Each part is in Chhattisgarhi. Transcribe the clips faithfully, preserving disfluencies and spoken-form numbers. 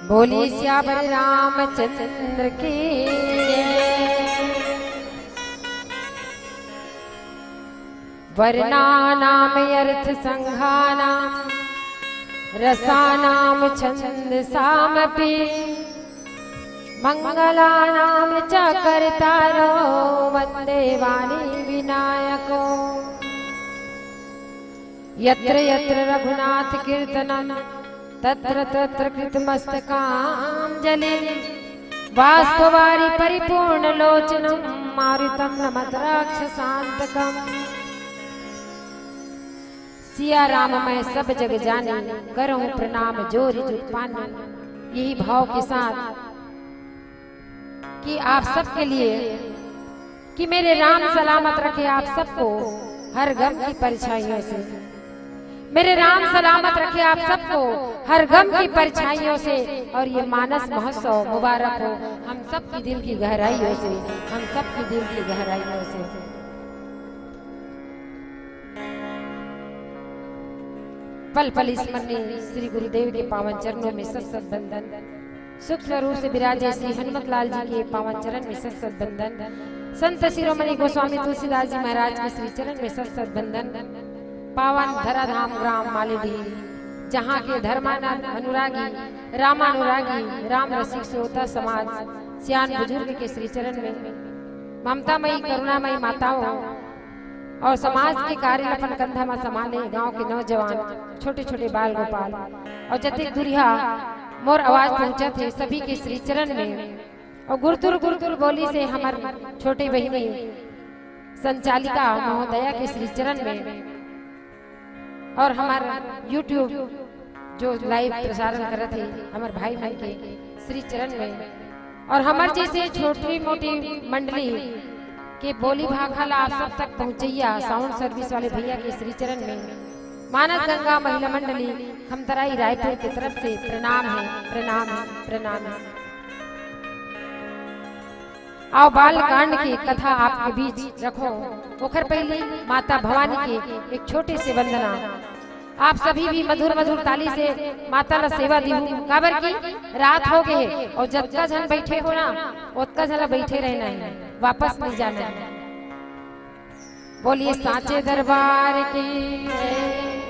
बोलिए सियावर रामचंद्र की। वर्णानाम अर्थ संघानाम रसानाम छंदसामपि मंगलानाम च कर्तारो वंदे वाणी विनायको। यत्र यत्र रघुनाथ कीर्तनम तत्र तत्र कृतमस्तकांजलि। बाष्पवारि परिपूर्ण लोचनम मारुतम नमत राक्षसांतकम। सिया राम मैं सब जग जानी, करहूँ प्रणाम जोरि जुग पानी। यही भाव के साथ कि आप सबके लिए, कि मेरे राम सलामत रखे आप सबको हर गम की परछाइयों से। मेरे राम सलामत रखे आप सबको हर गम की परछाइयों से। और ये मानस महोत्सव मुबारक हो हम सबकी दिल की गहराइयों से, हम सबकी दिल की गहराइयों से। पल पल स्मरणीय श्री गुरुदेव के पावन चरणों में सत सत बंदन। सूक्ष्म रूप से विराजे श्री हनुमत लाल जी के पावन चरण में सत सत बंदन। संत शिरोमणि गोस्वामी तुलसीदास जी महाराज के श्री चरण में सत सत बंदन। पावन धराधाम ग्राम मालेडीह, जहाँ के धर्मानंद अनुरागी, रामानुरागी, राम रसिक श्रोता समाज, सियान बुजुर्ग के श्री चरण में, ममतामयी करुणामयी माताओं और समाज के कार्य ल अपन कंधा म संभाले गांव के नौजवान, छोटे-छोटे बाल गोपाल और जतेक दुरिहा मोर आवाज पहुंचत हे, सभी के श्री चरण में। और गुरतुर गुरतुर बोली से हमर छोटे बहिनी संचालिका महोदया के श्री चरण में और हमर YouTube जो live प्रसारण करत हे हमर भाई मन के श्री चरण में, और हमर जैसे छोटी मोटी मंडली के बोली भाखा ला आप सब तक पहुंचैया sound service वाले भैया के श्री चरण में, मानस गंगा महिला मंडली खमतराई रायपुर के तरफ से प्रणाम है, प्रणाम है, प्रणाम है। आओ बाल कांड के कथा आपके बीच रखो, ओखर पहले माता भवानी के एक छोटे से वंदना। आप सभी भी मधुर मधुर ताली से माता ला सेवा दिहू, काबर की रात हो गए हे और जतका झन बैठे हो ना, ओतका झन ला बैठे रहना है, वापस नहीं जाना है। बोलिए सांचे दरबार की जय।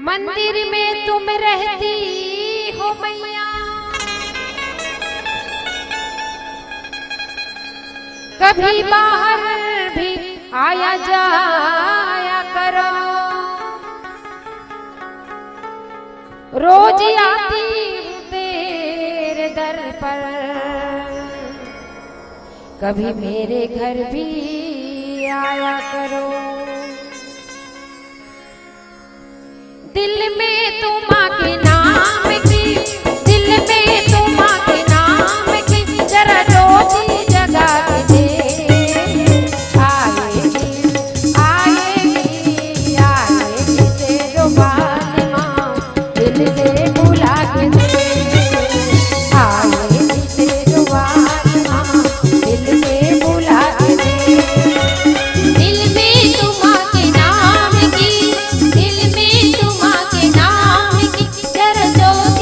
मंदिर में तुम रहती हो मैया, कभी बाहर भी आया जाया करो। रोज आती हूँ तेरे दर पर, कभी मेरे घर भी आया करो। दिल में तुमा के नाम की, दिल में तुमा के नाम की, जरा ज्योति जगा के दे। आएगी, आएगी, आएगी तेरो बालमा, दिल से बुला के दे। आएगी तेरो बालमा, दिल से बुला के दे। दिल में तुमा के नाम की, दिल में तुमा के नाम की, जरा ज्योति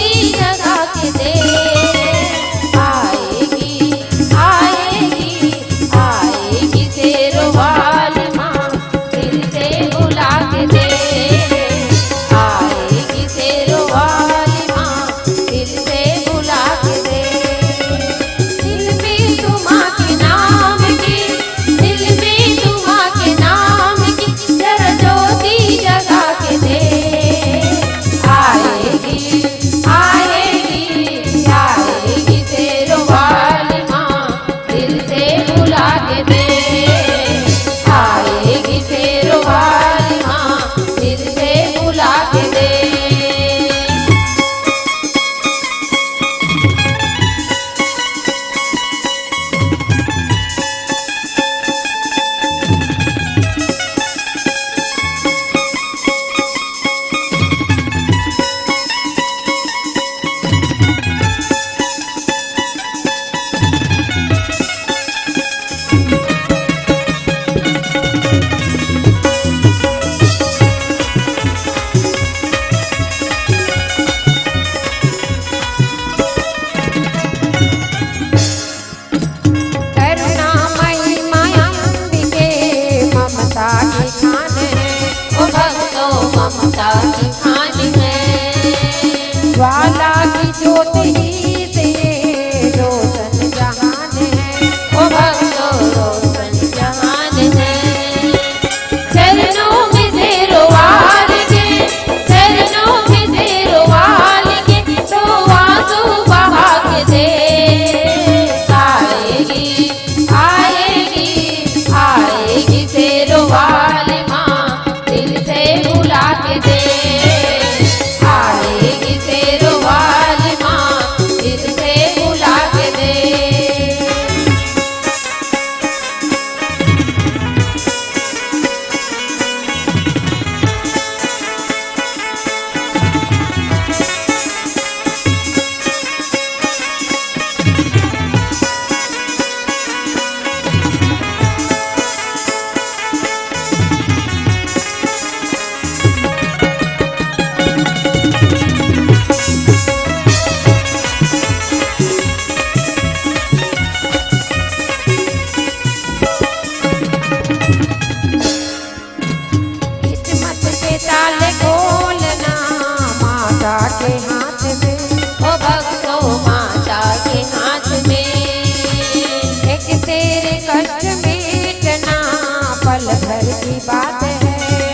की बात है।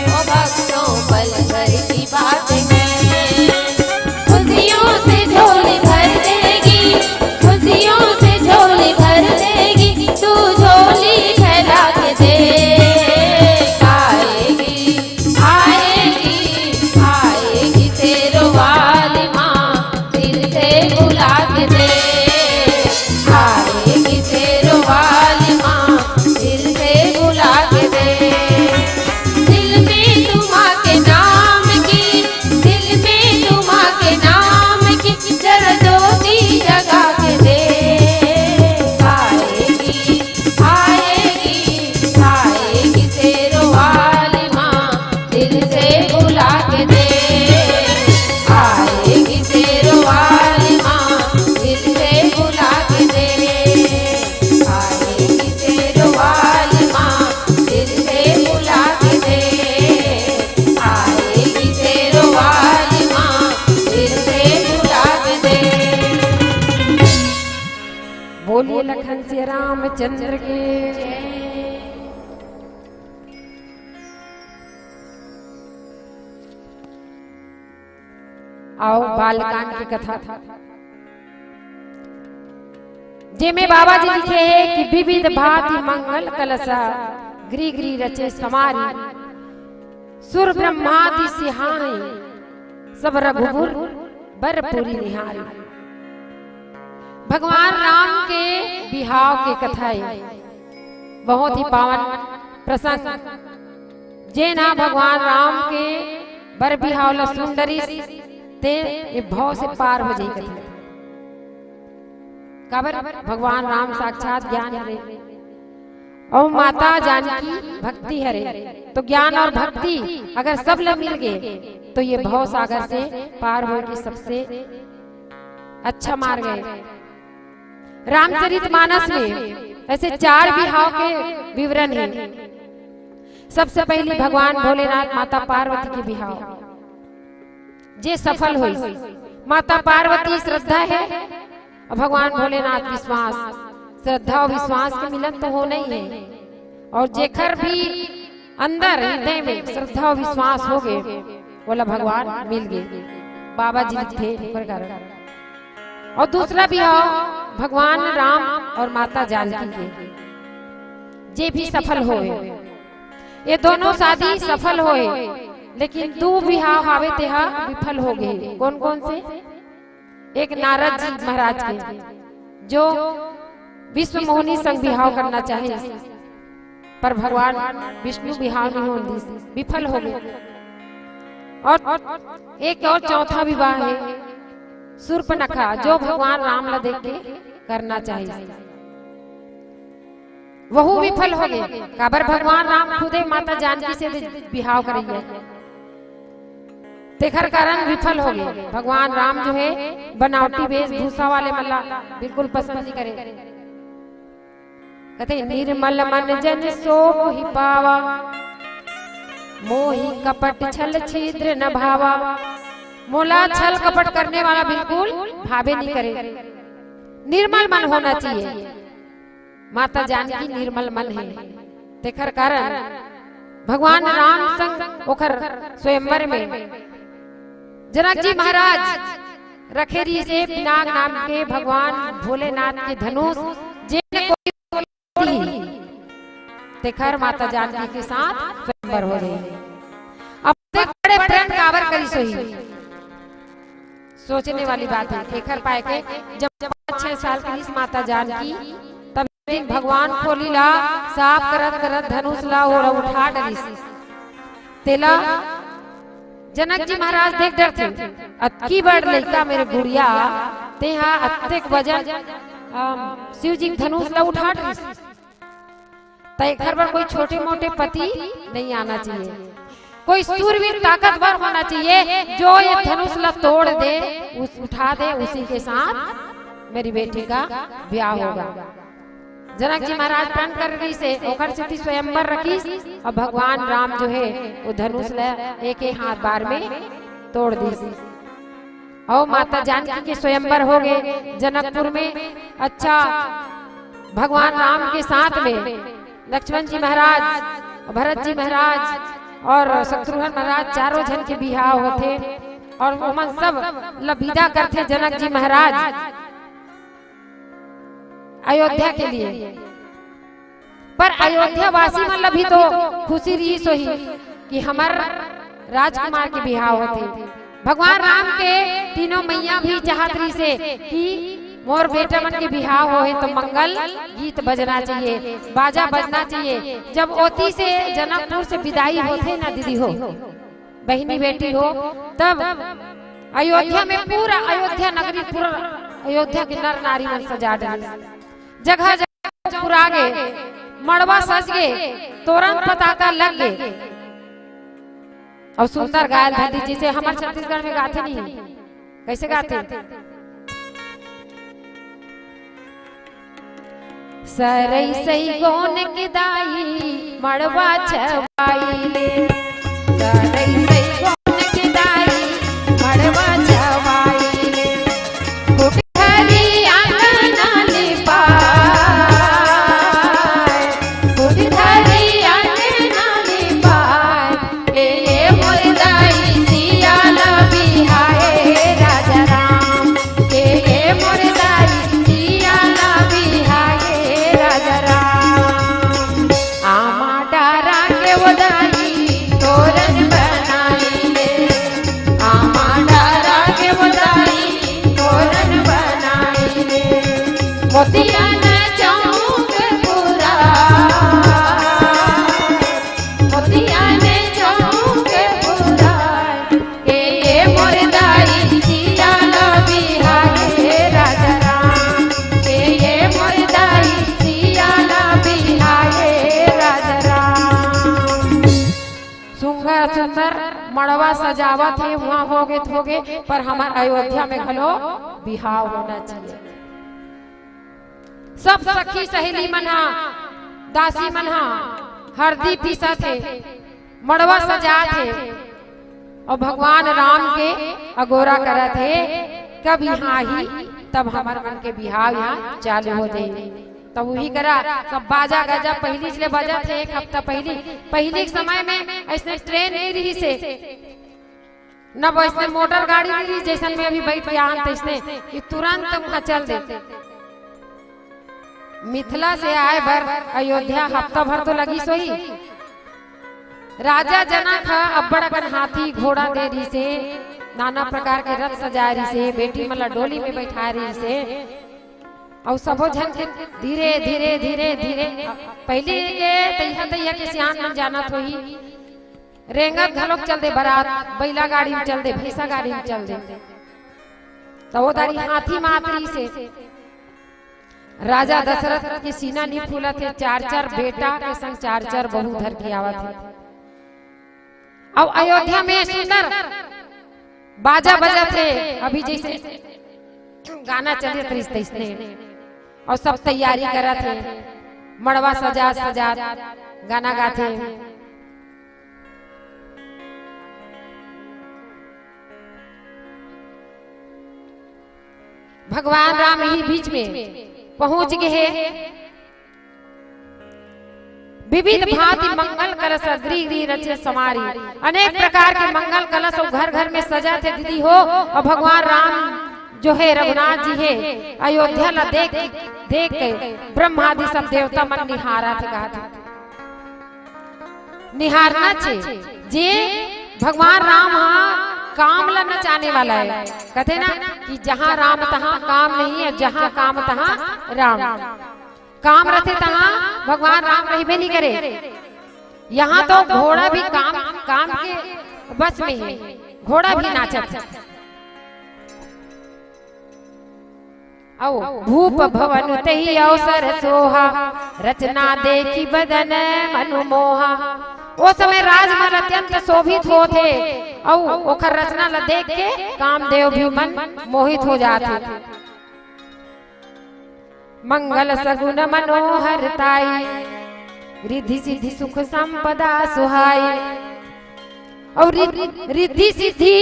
ओ भक्तों, पल भर की बात है। खुशियों से झोली भर देगी, खुशियों से झोली भर देगी, तू झोली फैला के देख। आएगी, आएगी, आएगी शेरों वाली माँ, दिल से बुला के देख। आएगी शेरों वाली माँ, दिल से बुला के देख। दिल में तू माँ के नाम की, दिल में तू माँ के नाम की जरा ज्योति जगा के देख। आएगी, आएगी, आएगी शेरों वाली माँ, दिल से बुला के देख। आएगी शेरों वाली माँ, दिल से बुला के देख। आएगी शेरों वाली माँ, दिल से बुला के देख। आएगी शेरों वाली माँ, दिल से बुला के देख। बोलिए लखन सिया रामचंद्र के जय। आओ बालकांड के कथा, जेमे बाबा जी लिखे हे कि विविध भांति मंगल कलसा, गृह गृह रचे संवारी। सुर ब्रह्मादि सिहाई, सब रघुबर बर पुरी निहारी। भगवान राम के बिहाव के कथा हे, बहुत ही पावन प्रसंग। जेन ह भगवान राम के बर बिहाव ल सुन डरिस, ते ए भव से पार हो जाही कथे। काबर भगवान राम साक्षात ज्ञान हरे, अउ माता जानकी भक्ति हरे। तो ज्ञान और भक्ति अगर सब ल मिल गे, तो ये भव सागर से पार होए के सबसे अच्छा मार्ग हे। रामचरित मानस में ऐसे चार बिहाव के विवरण हे। सबसे पहली भगवान भोलेनाथ माता पार्वती के बिहाव, जे सफल होइस। माता पार्वती श्रद्धा हे अउ भगवान भोलेनाथ विश्वास। श्रद्धा अउ विश्वास के मिलन तो होना ही हे। अउ जेकर भी अंदर हृदय में श्रद्धा अउ विश्वास हो गे, ओला भगवान मिल गे। बाबा जी लिखथे ओकर कारण। अउ दूसरा बिहाव भगवान राम अउ माता जानकी के, जे भी सफल होए, ये दोनों शादी सफल होए, लेकिन दू बिहाव हावे तेहा विफल हो गे। कोन कोन से? एक नारद जी महाराज के, जो विश्व मोहिनी संग बिहाव करना चाहिस, पर भगवान विष्णु बिहाव नहीं होन दिस, विफल हो गे। अउ एक अउ चौथा विवाह हे सूर्पनखा, जो भगवान राम ला देख के करना चाहिस, वहू विफल हो गे। काबर भगवान राम खुदे माता जानकी से बिहाव करइया, तेखर कारण विफल हो गे। भगवान राम जो हे बनावटी वेशभूषा वाले मन ला बिल्कुल पसंद नहीं करे। कथे, "निर्मल मन जन सो मोहि पावा, मोहि कपट छल छिद्र न भावा।" मोला छल कपट करने वाला बिल्कुल भावे नहीं करे। निर्मल मन होना चाहिए। माता जानकी निर्मल मन हे, तेखर कारण भगवान राम संग ओखर स्वयंवर में जनक जी महाराज रखे रिहिसे पिनाक नाम के भगवान भोलेनाथ के धनुष, जेन कोई तेखर माता जानकी के साथ स्वयंवर हो जाही। अब देख बड़े प्रण काबर करिस होही, सोचने वाली बात हे। तेखर पाए के जब पाँच छह साल के रिहिस माता जानकी, तब एक दिन भगवान खोली ला साफ करत करत धनुष ला ओला उठा डरिस। तेला जनक जी महाराज देख डरथे, "अतकी बड़ लइका मेरे गुड़िया, तेहा अतेक वजन, अम, शिव जी के धनुष ला उठा डरिस।" त एखर बर कोई छोटे मोटे पति नहीं आना चाहिए, कोई सूरवीर ताकतवर होना चाहिए, जो ये धनुष ला तोड़ दे, उस, उठा दे, उसी के साथ मेरी बेटी का ब्याह होगा। जनक जी महाराज प्रण कर रिहिसे, ओखर सेती स्वयंवर रखिस, अउ भगवान राम जो हे, वो धनुष ला एक ही हाथ बार में तोड़ दिस। अउ माता जानकी के स्वयंवर हो गे जनकपुर में। अच्छा, भगवान राम के साथ में लक्ष्मण जी महाराज भरत जी महाराज और शत्रुघ्न महाराज, चारों झन के बिहाव होथे और ओमन सब ल बिदा करथे जनक जी महाराज अयोध्या के लिए। पर अयोध्या वासी मन ल भी तो खुशी रहिस होही कि हमर राजकुमार के बिहाव होथे। भगवान राम के तीनों मैया भी चाहत रहिसे कि मोर बेटा मन के बिहाव होहे तो मंगल गीत बजना चाहिए, बाजा बजना चाहिए। जब ओती से जनकपुर से विदाई होथे ना दीदी हो, बहिनी बेटी हो, तब अयोध्या में पूरा अयोध्या नगरी, पूरा अयोध्या के नर नारी मन सजा डरिस। जगह जगह पुरा गे, मड़वा सज गे, तोरन पताका लग गे। अउ सुंदर गायल धर दी, जइसे हमर छत्तीसगढ़ में गाथे नहीं, कइसे गाथे? सरई सही गोन के दाई, मड़वा छवाई ले। सरई सही गोन के दाई, मड़वा छवाई ले। कुटघरी आंगन लिपाय, कुटघरी आंगन लिपाय। ए ये मोर दाई सियाला बिहाए राजा राम, ए ये मोर दाई सियाला बिहाए राजा राम। आमा डारा के वो दाई तोरन बनाई ले, आमा डारा के वो दाई तोरन बनाई ले। मोतिया न चौक पूरा, मोतिया ने चौक पुराय, ए ये मोर दाई सियाला बिहाए राजा राम, ए ये मोर दाई सियाला बिहाए राजा राम। सुंदर सुंदर मड़वा सजावत हे, उहाँ होगे त होगे, पर हमर अयोध्या में घलो बिहाव होना चाहिए। सब सखी सहेली मन हा, दासी मन हा हरदी पीसत हे, मड़वा सजात हे अउ भगवान राम के अगोरा करत हे। कब इहाँ आही, तब हमर मन के बिहाव इहाँ चालू हो जाही। तब उही करा सब बाजा गाजा पहिली ले बजत हे, एक हफ्ता पहिली, पहिली के समय में अइसने ट्रेन नइ रिहिस हे। न वइसने मोटर गाड़ी मिली, जइसन में अभी बइठ के आन तइसने कि तुरंत उहाँ चल दे। मिथिला से आए बर अयोध्या हफ्ता भर तो लगिस होही। राजा जनक ह अब्बड़ अकन हाथी घोड़ा दे रिहिस हे, नाना प्रकार के रथ सजाए रिहिस हे, बेटी मन ला डोली में बइठाए रिहिस हे। अउ सबो झन के धीरे, धीरे, धीरे, धीरे, पहिली के तइहा, तइहा के सियान मन जानत होही, रेंगत घलोक चल दे बरात, बइला गाड़ी में चल दे, भैंसा गाड़ी में चल दे। त ओ दारी हाथी मात रिहिस हे। राजा दशरथ के सीना नी फूलत हे, चार चार बेटा के संग चार चार बहू धर के आवत हे। अउ अयोध्या में सुंदर बाजा बजत हे, अभी जइसे गाना चलत रहिस तइसने, अउ सब तैयारी करत हे, मड़वा सजात सजात गाना गाथे। भगवान राम इही बीच में पहुंच गे हे। विविध भांति मंगल कलश गृह गृह रचे संवारी। अनेक प्रकार के मंगल कलश अउ घर घर में सजाथे दीदी हो। अउ भगवान राम जो हे रघुनाथ जी हे, अयोध्या ला देख, देख के ब्रह्मादि सब देवता मन निहारथे, कहथे निहारना चाहिए। जे भगवान राम हा काम ला नचाने वाला हे, कहथे ना कि जहाँ राम तहाँ काम नहीं हे, जहाँ काम तहाँ राम। काम रथे तहाँ भगवान राम रहिबे नहीं करे। यहाँ तो घोड़ा भी काम, काम के बस में हे, घोड़ा भी नाचत हे। अउ भूप भवन तहि अवसर सोहा, रचना देखि बदन मनु मोहा। ओ समय राजमहल अत्यंत शोभित होत हे, अउ ओखर रचना ला देख के कामदेव भी मन मोहित हो जात हे। मंगल सगुन मनोहर ताई, रिद्धि सिद्धि सुख संपदा सुहाई। अउ रिद्धि सिद्धि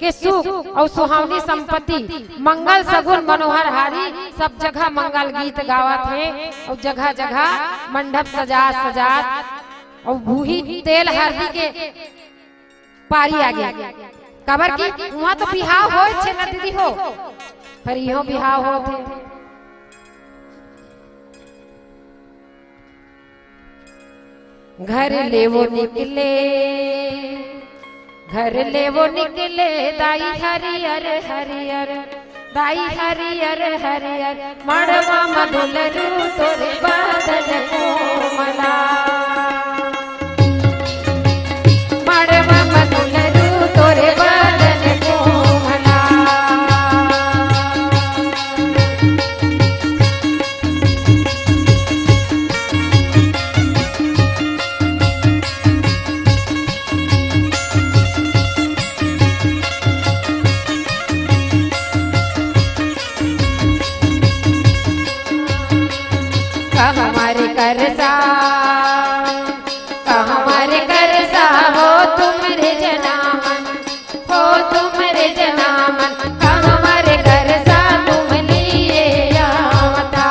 के सुख अउ सुहावनी संपत्ति, मंगल सगुन मनोहर हारी, सब जगह मंगल गीत गावत हे अउ जगह जगह मंडप सजात सजात अउ वही तेल हरदी के पारी आगे। काबर कि उहाँ तो बिहाव होय छे ना दीदी हो, पर इहों बिहाव होत हे। घर ले वो निकले, घर ले वो निकले, दाई हरियर हरियर, दाई हरियर हरियर, मड़वा म दुलरू तोरे बदन कोमला। मड़वा म दुलरू तोरे बदन कोमला। कहमर करसा, कहमर करसा हो तुमरे जनामन, हो तुमरे जनामन, कहमर करसा तुम लिए आवता।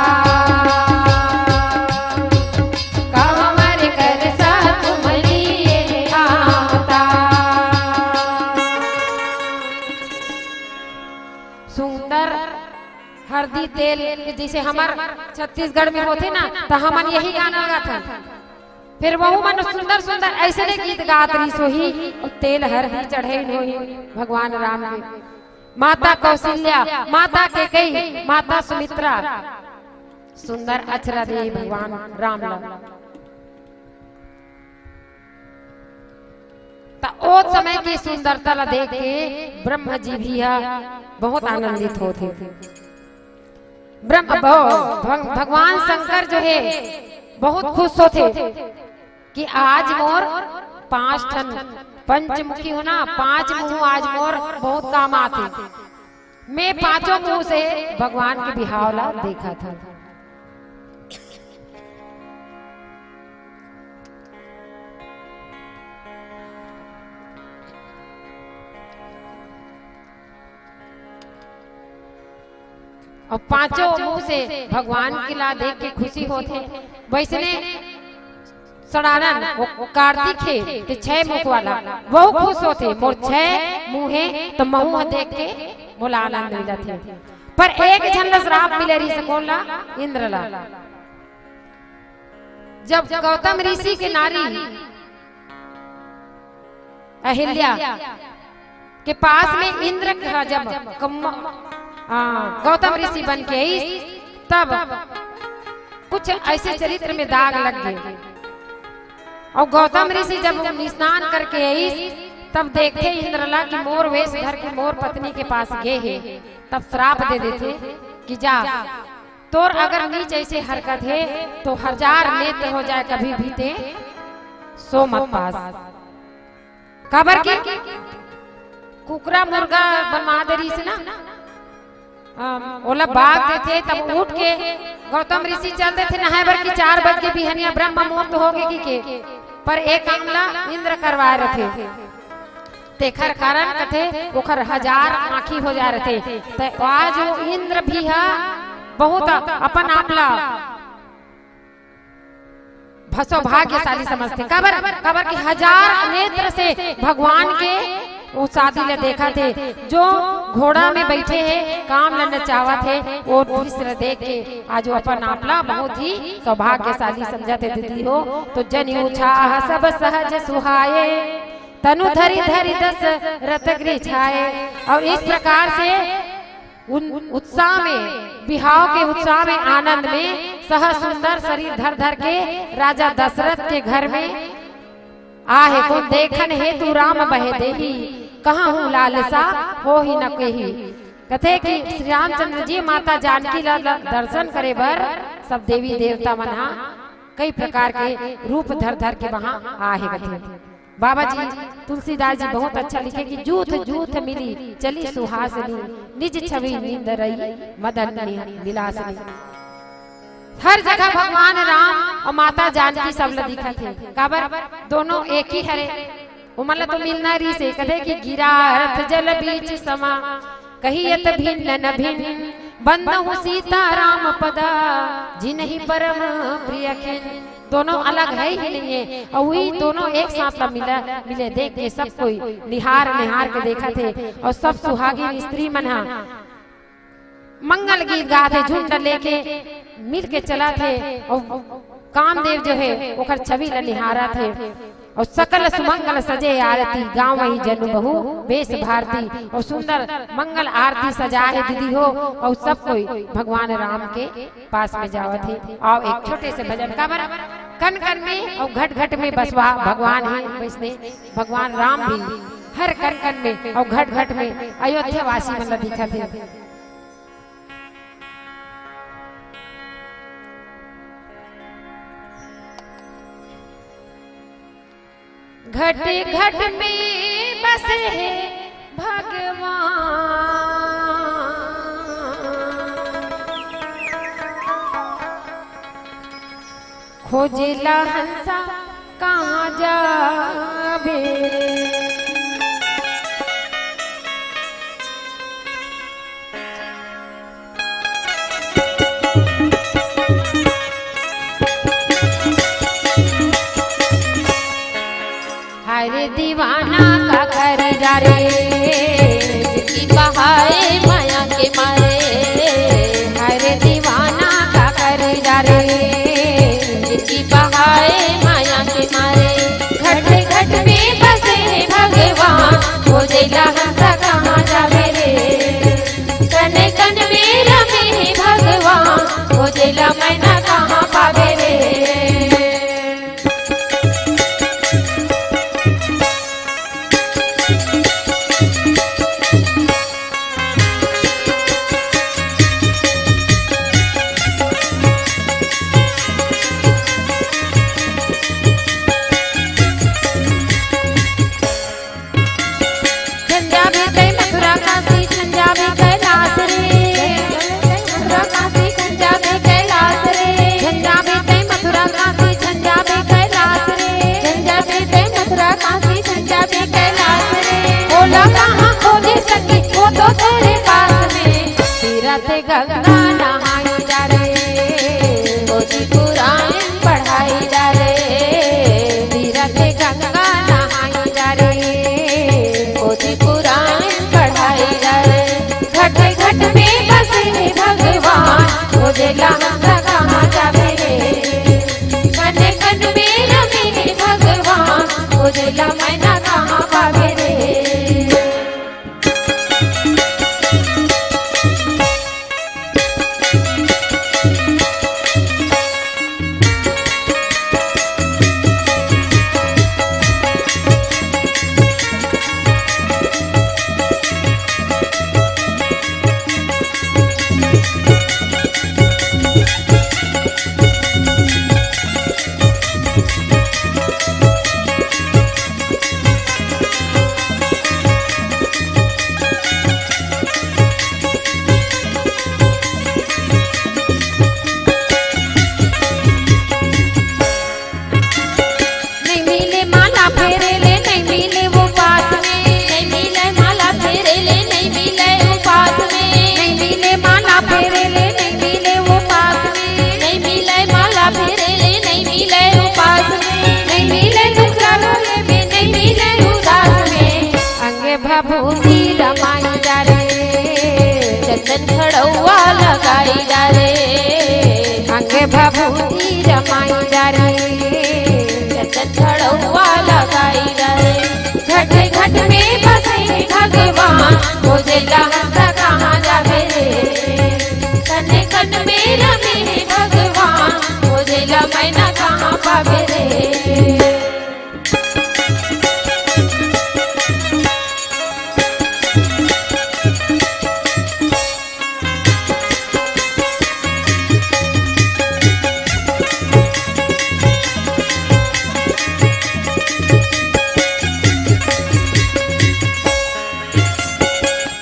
कहमर करसा तुम लिए आवता। सुंदर हरदी तेल के जइसे हमर छत्तीसगढ़ में होथे ना, त हमन यही गाना गाथन। फेर वहू मन सुंदर सुंदर अइसने गीत गात रिहिस होही, अउ तेल हरदी चढ़इन होही भगवान राम के। माता कौशल्या, माता कैकेयी, माता सुमित्रा, सुंदर अचरा दे भगवान राम ला। त ओ समय के सुंदरता ला देख के ब्रह्मा जी भी ह बहुत आनंदित होथे। ब्रह्म, भग-, भगवान शंकर जो हे बहुत खुश होथे कि आज मोर पांच ठन पंचमुखी हो ना, पांच मुंह आज मोर बहुत काम आथे। मैं पांचों मुंह से भगवान के बिहाव ला देखत हंव। अउ पांचों मुंह से भगवान के ला देख के खुशी होथे। वइसने सड़ानन, वो कार्तिक हे, ते छै मुख वाला, वहू खुश होथे, मोर छै मुंह हे, त महू ह देख के मोला आनंद मिलत हे। पर एक झन ला श्राप मिले रिहिस, कोन ला? इंद्र ला। जब गौतम ऋषि के नारी अहिल्या के पास में इंद्र का जब कम-, आ, गौतम ऋषि बन के आइस, तब कुछ ऐसे चरित्र में दाग लग गए। अउ गौतम ऋषि जब स्नान करके आइस, तब देखे इंद्र ला कि मोर वेश धर के मोर पत्नी के पास गे हे, तब श्राप दे देथे कि जा, तोर अगर नीच ऐसे हरकत हे, तो हजार नेत्र हो जाए, कभी भी ते सो मत पास। काबर कि कुकरा मुर्गा बनवा दे रिहिस ना, अम, ओला बाग देथे, तब उठ के गौतम ऋषि चल देथे नहाए बर कि चार बज के बिहनिया ब्रह्म मुहूर्त हो गे कि के, पर एक काम ला इंद्र करवाए रथे। तेखर कारण कथे ओखर हजार आँखी हो जाए रथे। त आज वो इंद्र भी ह बहुत अपन आप ला भ-, सौभाग्यशाली समझथे। काबर, काबर कि हजार नेत्र से भगवान के वो शादी ला देखथे। जो घोड़ा में बैठे हे, काम ला नचावत हे, वो दृश्य ला देख के आज वो अपन आप ला बहुत ही सौभाग्यशाली समझथे दीदी हो। तो जनि उछाह सब सहज सुहाए, तनु धरि धरि दसरथ गृह छाए। अउ इस प्रकार से उन उत्साह में, बिहाव के उत्साह में, आनंद में सहज सुंदर शरीर धर धर के राजा दशरथ के घर में आहे। कोन देखन हेतु राम बहे देही, कहहु लालसा होहि न केही। कथे कि श्री रामचंद्र जी माता जानकी ला, ला दर्शन करे बर सब देवी देवता मन हा कई प्रकार के रूप धर धर के वहां आहे कथे। बाबा जी, तुलसीदास जी बहुत अच्छा लिखे कि जूथ जूथ मिली चली सुहासनी, निज छवि नींदरई मदन नि-, विलासनी। हर जगह भगवान राम अउ माता जानकी सब ल दिखत हे। काबर? दोनों एक ही हरे। ओमन ल तो मिलना रिहिस हे। कथे कि गिरा रथ जल बीच समा, कहियत भिन्न न भिन्न, बंदहु सीता राम पदा, जिनहि परम प्रिय खिन। दोनों अलग है ही नहीं है। और वही दोनों एक साथ ला मिला, मिले देख के सब कोई निहार निहार के देखत हे। और सब सुहागिन स्त्री मन हा मंगल गीत गात हे, झुंड लेके मिल के चलत हे। और कामदेव जो है ओकर छवि ला निहारत हे। और सकल सुमंगल सजे आरती, गाँव ही जनु बहू बेस भारती। और सुंदर मंगल आरती सजा हे दीदी हो। और सब कोई भगवान राम के पास में जावत हे। आओ एक छोटे से भजन, काबर कन कन में और घट घट में बसवा भगवान हे, वैसने भगवान राम भी हर कन कन में और घट घट में अयोध्या वासी मन ला दिखत हे। घट घट में बसे हे भगवान, खोजेला हंसा कहाँ जाबे रे। हरे दीवाना का कर जा रे, कि बहाए माया के मारे। हरे दीवाना का कर जा रे, कि बहाए माया के मारे। घट घट में बसे हे भगवान, खोजेला हंसा कहाँ जाबे रे। कन कन में रमे हे भगवान, खोजेला मैना कहाँ पाबे रे। झंझा भी गए मथुरा काशी, झंझा भी कैलाश रे। मथुरा काशी, झंझा भी कैलाश रे। झंझा भी गए मथुरा काशी, झंझा भी कैलाश रे। झंझा भी गए मथुरा काशी, झंझा भी कैलाश रे। बोला कहाँ खोजे सखी, वो तो तेरे पास में। तीरथ गंगा नहाई जा रे, पोथी पुराण पढ़ाई जा रे। तीरथ गंगा नहाई जा रे, पोथी पुराण पढ़ाई जा रे। घट घट में बसे हे भगवान, खोजेला हंसा कहाँ जाबे रे। कन कन में रमे हे भगवान, खोजेला मैना कहाँ पाबे रे। नहीं मिले माला फेरे ले, नहीं मिले वो पास में। नहीं मिले माला फेरे ले, नहीं मिले वो पास में। नहीं मिले माला फेरे ले, नहीं मिले वो पास में। नहीं मिले माला फेरे ले, नहीं मिले वो पास में। नहीं मिले दुखड़ा रोले में, नहीं मिले उदास में। अंगे भभूति रमाई जा रे, चंदन खड़ौआ लगाई जा रे। अंगे भभूति रमाई जा रे, चंदन खड़ौआ लगाई जा रे। घट घट में बसे भगवान, खोजेला हंसा कहाँ जाबे रे। कन कन में रमे हे भगवान, खोजेला मैना कहाँ पाबे रे।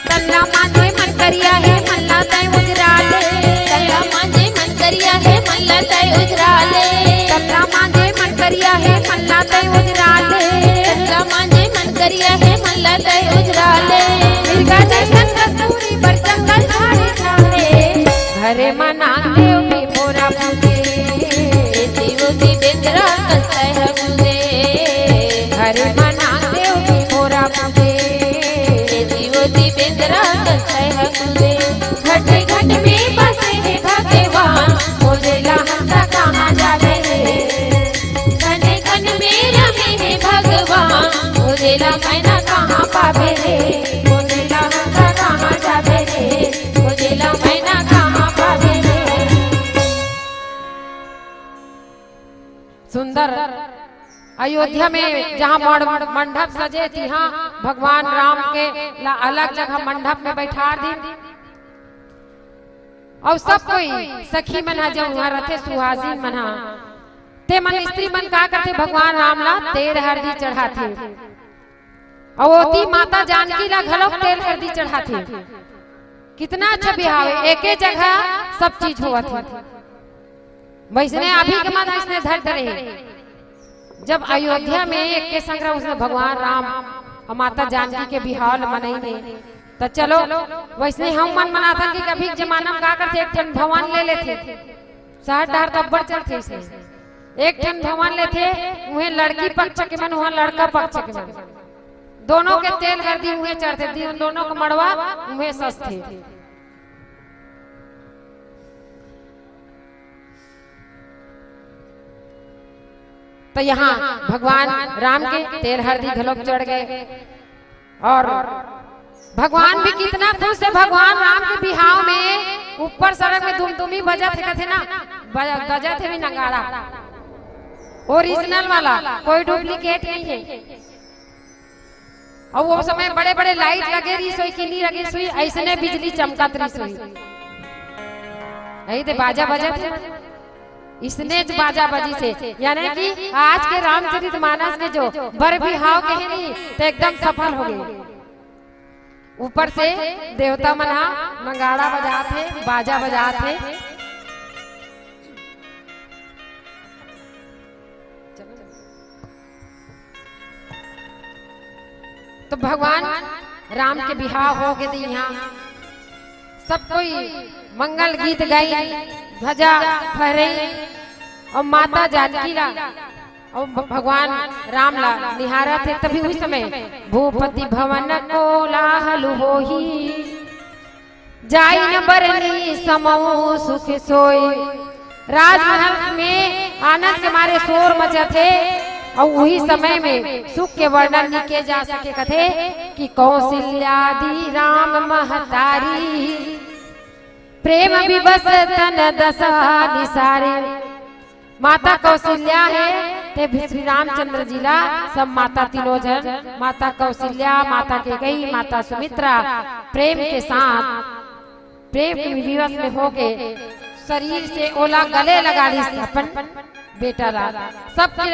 तल्ला मांजे मन करिया हे, मन ला तैं उजरा ले। तल्ला मांजे मन करिया हे, मन ला तैं उजरा ले। तल्ला मांजे मन करिया हे, मन ला तैं उजरा ले। तल्ला मांजे मन करिया हे, मन ला तैं उजरा ले। मिर्गा जैसन कस्तूरी बर जंगल झाड़ी झाड़े। घरे म नांग देव भी मोरा पूजे। एती ओती बेंद तेला मैना कहाँ पाबे रे, ओ तेला हमका कहाँ जाबे रे, ओ तेला मैना कहाँ पाबे रे। सुंदर अयोध्या में जहाँ मड़-, मंडप सजे, तिहाँ भगवान राम के ला अलग जगह मंडप में बैठार दिन। अउ सब कोई सखी मन ह जब उहाँ रथे, सुहासिन मन ह, ते मन स्त्री मन का करथे, भगवान राम ला तेल हरदी चढ़ाथे। अउ ओती माता जानकी ला घलोक तेल हरदी चढ़ाथे। कितना अच्छा बिहाव हे, एके जगह सब चीज होवत हे। वैसने अभी के मन अइसने धर डरे हे। जब अयोध्या में एके संग रह उसने भगवान राम अउ माता जानकी के बिहाव ल मनई हे, त चलो वैसने हम मन मनाथन कि कभी के जमाना में का करथे, एक ठन भवन ले लेथे। शहर डहर त अब्बड़ चलथे अइसने। एक ठन भवन लेथे, उहें लड़की पक्ष के मन, उहाँ लड़का पक्ष के मन। दोनों के तेल हरदी उहें चढ़थे, दि-, दोनों के मड़वा उहें सजथे। त यहाँ भगवान राम के तेल हरदी घलोक चढ़ गे अउ भगवान भी कितना खुश हे, भगवान राम के बिहाव में ऊपर सरग में दुमदुमी बजत हे, कथे ना, बज-, बजत हे भी नगाड़ा, original वाला, कोई duplicate नहीं हे। अउ वो समय बड़े-बड़े light लगे रहिस होही कि नहीं लगे रहिस होही, अइसने बिजली चमकत रहिस होही। यही ते बाजा बजत हे, इसने च बाजा बजिस हे। यानी कि आज के रामचरित मानस के जो बर बिहाव कहे नहीं, त एकदम सफल हो गे। ऊपर से देवता मन ह नगाड़ा बजात हे, बाजा बजात हे। त भगवान राम के बिहाव हो गे, त इहाँ सब कोई मंगल गीत गाई, ध्वजा फहराई अउ माता जानकी ला अउ भ-, भगवान राम ला निहारत हे। तभी उही समय भूपति भवन कोलाहल होही, जाई न बरनी समऊ सुख सोई। राजमहल में आनंद के मारे शोर मचत हे अउ उही समय में सुख के वर्णन नइ किए जा सके। कथे कि कौशल्यादि राम महतारी, प्रेम विवश तन दशा निसारी। माता कौशल्या हे, ते भी श्री रामचंद्र जी ला सब माता तीनों झन, माता कौशल्या, माता कैकेयी, माता सुमित्रा, प्रेम के साथ, प्रेम के विवश में होके शरीर से ओला गले लगा लिस अपन बेटा ला। सबके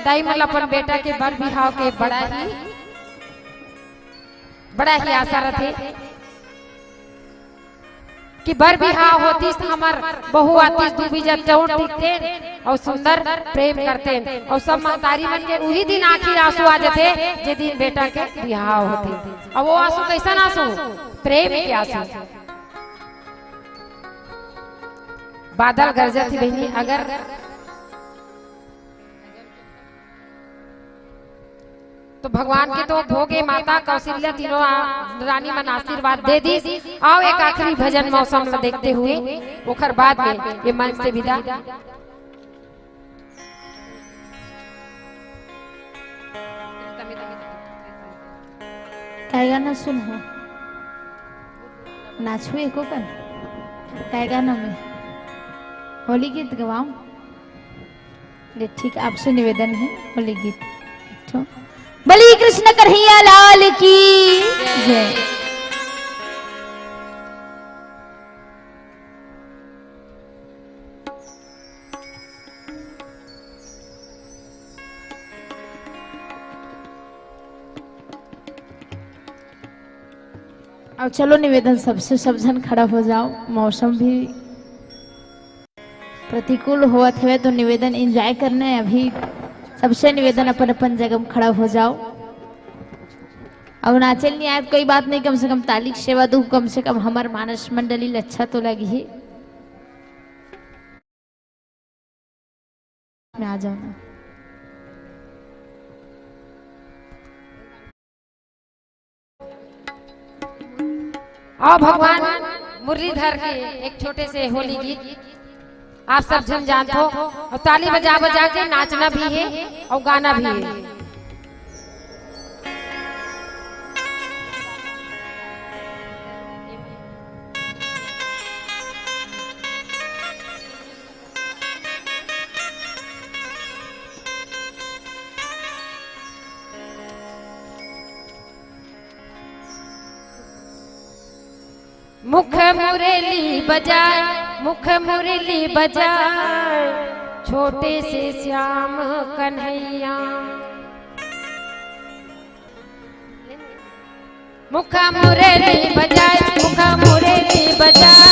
दाई मन ला अपन बेटा के बर बिहाव के बड़ा ही, बड़ा ही आशा रथे। कि बर बिहाव होतिस त हमर बहू आतिस, दू बीजा टौंट टिकतेन अउ सुंदर प्रेम करतेन। अउ सब महतारी मन के उही दिन आँखी आंसू आ जथे, जे दिन बेटा के बिहाव होथे। अउ वो आंसू कइसन आंसू? प्रेम के आंसू। बादल गरजत हे बहिनी, अगर तो भगवान के तो भोगे माता कौशल्या, तीनों आ-, रानी मन आशीर्वाद दे दीस। आओ एक आखिरी भजन मौसम ला देखते हुए, ओखर बाद में ये मंच से विदा। काय गाना सुनहू? नाचहू एको कन? काय गाना में? होली गीत गवाओ। ले ठीक, आपसे निवेदन हे, होली गीत एक ठो। बोलिए कृष्ण कन्हैया लाल की जय। अब चलो निवेदन सबसे, सब झन खड़ा हो जाओ। मौसम भी प्रतिकूल होवत हवे तो निवेदन enjoy करना हे। अभी सबसे निवेदन अपन अपन जगह में खड़ा हो जाओ। अउ नाचे ल नइ आए त कोई बात नहीं, कम से कम ताली के सेवा दू, कम से कम हमर मानस मंडली ल अच्छा तो लगही। में आ जाओ ना। आओ भगवान मुरलीधर के एक छोटे से होली गीत आप सब झन जानथो, अउ ताली बजा बजा के नाचना भी हे अउ गाना भी हे। मुख मुरली बजाए, मुख मुरली बजाए, छोटे से श्याम कन्हैया। मुख मुरली बजाए, मुख मुरली बजाए,